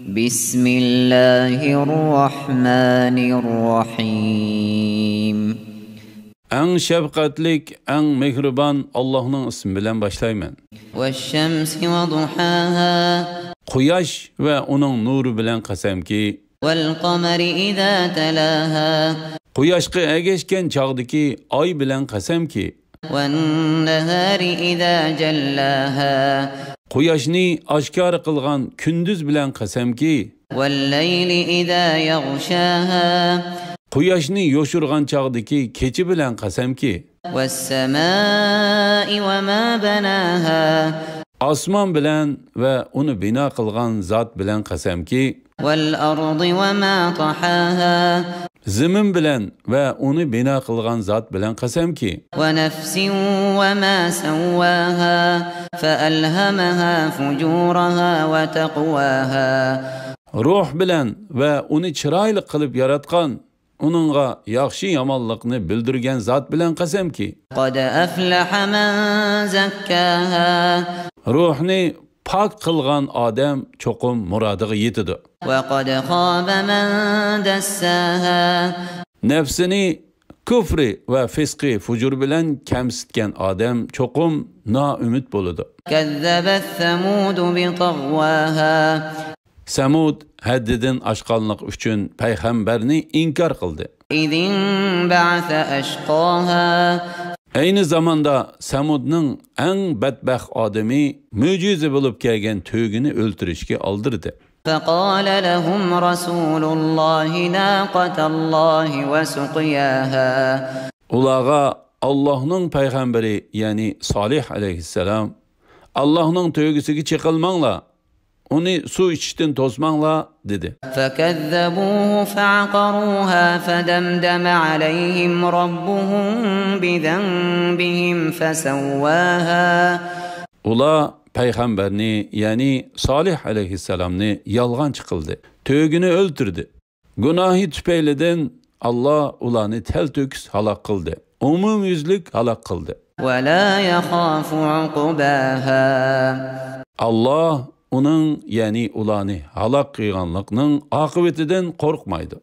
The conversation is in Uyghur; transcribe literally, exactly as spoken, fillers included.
بسم الله الرحمن الرحيم. ئەڭ شەپقەتلىك، ئەڭ مېھرىبان ئاللاھنىڭ ئىسمى بىلەن باشلايمەن. والشمس وضحاها. قۇياش ۋە ئۇنىڭ نۇرى بىلەن قەسەمكى. والقمر إذا تلاها. قۇياشقا ئەگەشكەن چاغدىكى ئاي بىلەن قەسەمكى. والنهار إذا جلاها. قۇياشنى ئاشكارا قىلغان كۈندۈز بىلەن قەسەمكى. والليل إذا يغشاها. قۇياشنى يوشۇرغان چاغدىكى كېچە بىلەن قەسەمكى. والسماء وما بناها. ئاسمان بىلەن ۋە ئۇنى بىنا قىلغان زات بىلەن قەسەمكى. والأرض وما طحاها. زېمىن بىلەن ۋە ئۇنى بىنا قىلغان زات بىلەن قەسەمكى. ونفس وما سواها فألهمها فجورها وتقواها. روھ بىلەن ۋە ئۇنى چىرايلىق قىلىپ ياراتقان، ئۇنىڭغا ياخشى-يامانلىقنى بىلدۈرگەن زات بىلەن قەسەمكى. قد أفلح من زكاها. روھنى پاك قىلغان ئادەم چوقۇم مۇرادىغا يېتىدۇ. وقد خاب من دساها. نەپسىنى كۇفرى ۋە فىسقى، فۇجۇر بىلەن كەمسىتكەن ئادەم چوقۇم نائۈمىد بولىدۇ. كذبت ثمود بطغواها. سەمۇد ھەددىدىن ئاشقانلىقى ئۈچۈن پەيغەمبەرنى ئىنكار قىلدى. إذ انبعث أشقاها. ئەينى زاماندا سەمۇدنىڭ ئەڭ بەتبەخت ئادىمى مۆجىزە بولۇپ كەلگەن تۆگىنى ئۆلتۈرۈشكە ئالدىردى. فقال لهم رسول الله ناقة الله وسقياها. ئۇلارغا ئاللاھنىڭ پەيغەمبىرى، يەنى سالىھ ئەلەيھىسسالام، ئاللاھنىڭ تۆگىسىگە چېقىلماڭلار، ئۇنى سۇ ئىچىشتىن توسماڭلار، دېدى. فكذبوه فعقروها فدمدم عليهم ربهم بذنبهم فسواها. ئۇلار پەيغەمبەرنى، يەنى سالىھ ئەلەيھىسسالامنى يالغانچى قىلدى. تۆگىنى ئۆلتۈردى. گۇناھى تۈپەيلىدىن ئاللا ئۇلارنى تەلتۆكۈس ھالاك قىلدى. ئومۇميۈزلۈك ھالاك قىلدى. ولا يخاف عقباها. ئاللا ئۇنىڭ، يەنى ئۇلارنى ھالاك قىلغانلىقنىڭ ئاقىۋىتىدىن قورقمايدۇ.